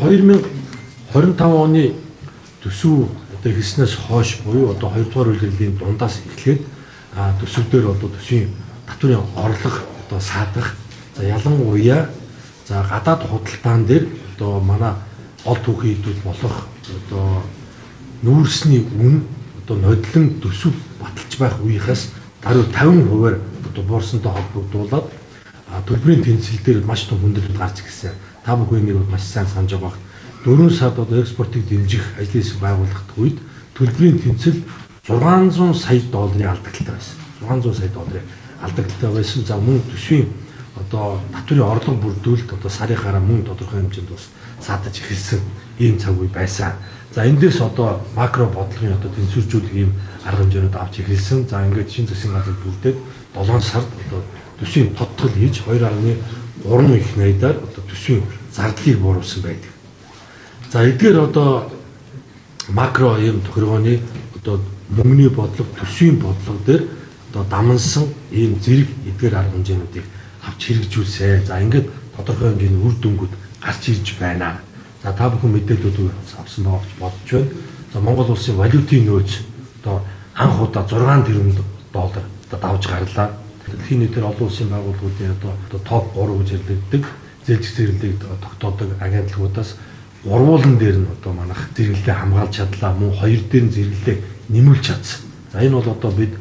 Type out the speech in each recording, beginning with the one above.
2025 оны төсөв одоо эхэлснээс хойш буюу одоо 2 дугаар улирлын дундаас эхлээд төсөв дээр одоо төсвийн татварын орлого одоо саадах, за ялангуяа за гадаад худалдаан дээр одоо манай гол түүхийн эдүүд болох одоо нүүрсний үн одоо нодлон төсөв баталж байх үеийнхээс даруй 50%-аар одоо буурсантай холбогдуулаад төлбөрийн тэнцэл дээр маш том хүндрэл гарч ирсэн. Та бүхэн энийг маш сайн санаж байгаа бах. 4 сард одоо экспортыг дэмжих ажлын хэсэг байгуулахад үед төлбөрийн тэнцэл 600 сая долларын алдагдaltaй байсан. 600 сая долларын алдагдaltaй байсан. За мөн төсвийн одоо татварын орлого бүрдүүлэлт одоо сарынхаараа мөн тодорхой хэмжээнд бас саадаж эхэлсэн ийм цаг үе байсан. За эндээс одоо макро бодлогын одоо тэнцвэржүүлэх ийм арга хэмжээнүүд авч эхэлсэн. За ингээд шинэ засгийн газар бүрдээд 7 сард одоо төсвийн тодтол хийж 2.3 их найдаар одоо төсвийн зардлыг бууруулсан байдаг. За эдгээр одоо макро ийм тохиргооны одоо мөнгөний бодлого, төсвийн бодлого дээр одоо дамнасан ийм зэрэг эдгээр арга хэмжээнүүдийг авч хэрэгжүүлсэн. За ингээд тодорхой хэмжээний үр дүнгууд гарч ирж байна. За та бүхэн мэдээллүүд авсан байгаа гэж бодож байна. За Монгол улсын валютын нөөц одоо анх удаа 6 тэрбум доллар одоо давж гарлаа. Дэлхийн нийтээр олон улсын байгууллагуудын одоо топ 3 гэж хэлэгддэг зээлжих зэрэглэлийг тогтоодог агентлагуудаас гурвуулан дээр нь одоо манайх зэрэглэлээ хамгаалж чадлаа, мөн хоёр дээр нь зэрэглэлээ нэмүүлж чадсан. За энэ бол одоо бид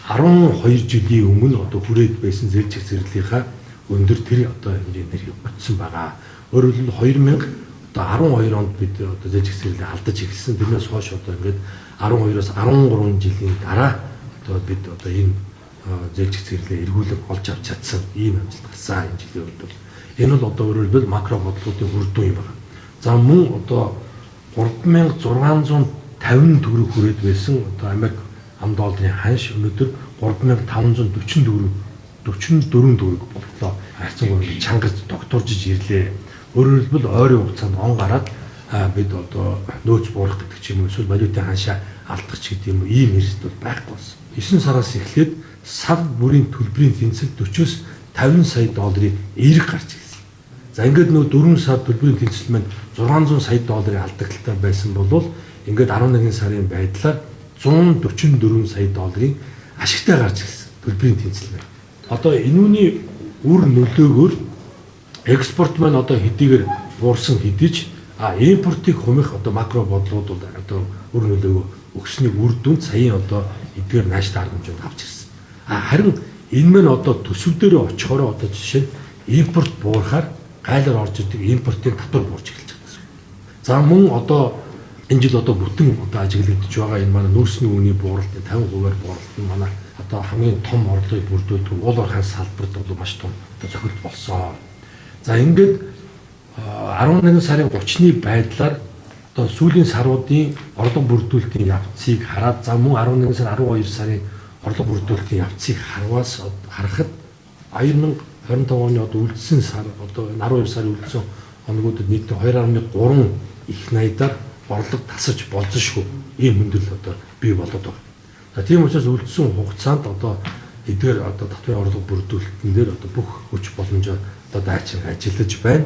12 жилийн өмнө одоо хүрээд байсан зээлжих зэрэглэлийнхаа өндөр тэр одоо хэмжээнд очсон байгаа. Өөрөөр хэлбэл 2012 онд бид одоо зээлжих зэрэглэлээ алдаж эхэлсэн. Тэрнээс хойш одоо ингээд 12-оос 13 жилийн дараа одоо бид одоо энэ зээлжих зэрэглэлээ эргүүлэн олж авч чадсан ийм амжилт гарсан энэ жилийн үед. Энэ бол одоо өөрөөр хэлбэл макро бодлогын үр дүн юм байна. За мөн одоо 3650 төгрөг хүрээд байсан одоо Америк ам долларын ханш өнөөдөр 3544 44 төгрөг боллоо. Харьцангуй чангаж тогтворжиж ирлээ. Өөрөөр хэлбэл ойрын хугацаанд он гараад бид одоо нөөц буурах гэдэг ч юм уу эсвэл валютын ханшаа алдах ч гэдэг юм уу ийм эрсдэл бол байхгүй болсон. 9 сараас эхлээд сар бүрийн төлбөрийн тэнцэл 40-оос 50 сая долларын эерэг гарч ирсэн. За ингээд нөө 4 сар төлбөрийн тэнцэл маань 600 сая долларын алдагдaltaй байсан бол ингээд 11 сарын байдлаар 144 сая долларын ашигтай гарч ирсэн төлбөрийн тэнцэл маань. Одоо энүүний үр нөлөөгөөр экспорт маань одоо хэдийгээр буурсан хэдий ч импортыг хумих одоо макро бодлогод бол одоо үр нөлөөгөө өгсөний үр дүнд саяын одоо эдгээр нааштай арга хэмжээнд авч ирсэн. Харин энэ мань одоо төсөв дээрээ очихороо одоо жишээ нь импорт буурахаар гайлаар орж ирдэг импортын татвар буурч эхэлж байгаа гэсэн. За мөн одоо энэ жил одоо бүтэн одоо ажиглагдж байгаа энэ манай нүүрсний үнийн бууралт 50%-аар бууралт нь манай одоо хамгийн том орлогыг бүрдүүлдэг уул уурхайн салбарт бол маш том одоо цохилт болсон. За ингээд 11 сарын 30-ны байдлаар одоо сүүлийн саруудын орлого бүрдүүлэлтийн явцыг хараад за мөн 11 сар 12 сарын орлого бүрдүүлэлтийн явцыг харахад 2025 оны одоо үлдсэн сар одоо 12 сарын үлдсэн хоногудад нийтдээ 2.3 их найдаар орлого тасаж болзошгүй ийм хүндрэл одоо бий болоод байгаа. За тийм учраас үлдсэн хугацаанд одоо эдгээр одоо татварын орлого бүрдүүлэлтэн дээр одоо бүх хүч боломжоор одоо дайчин ажиллаж байна.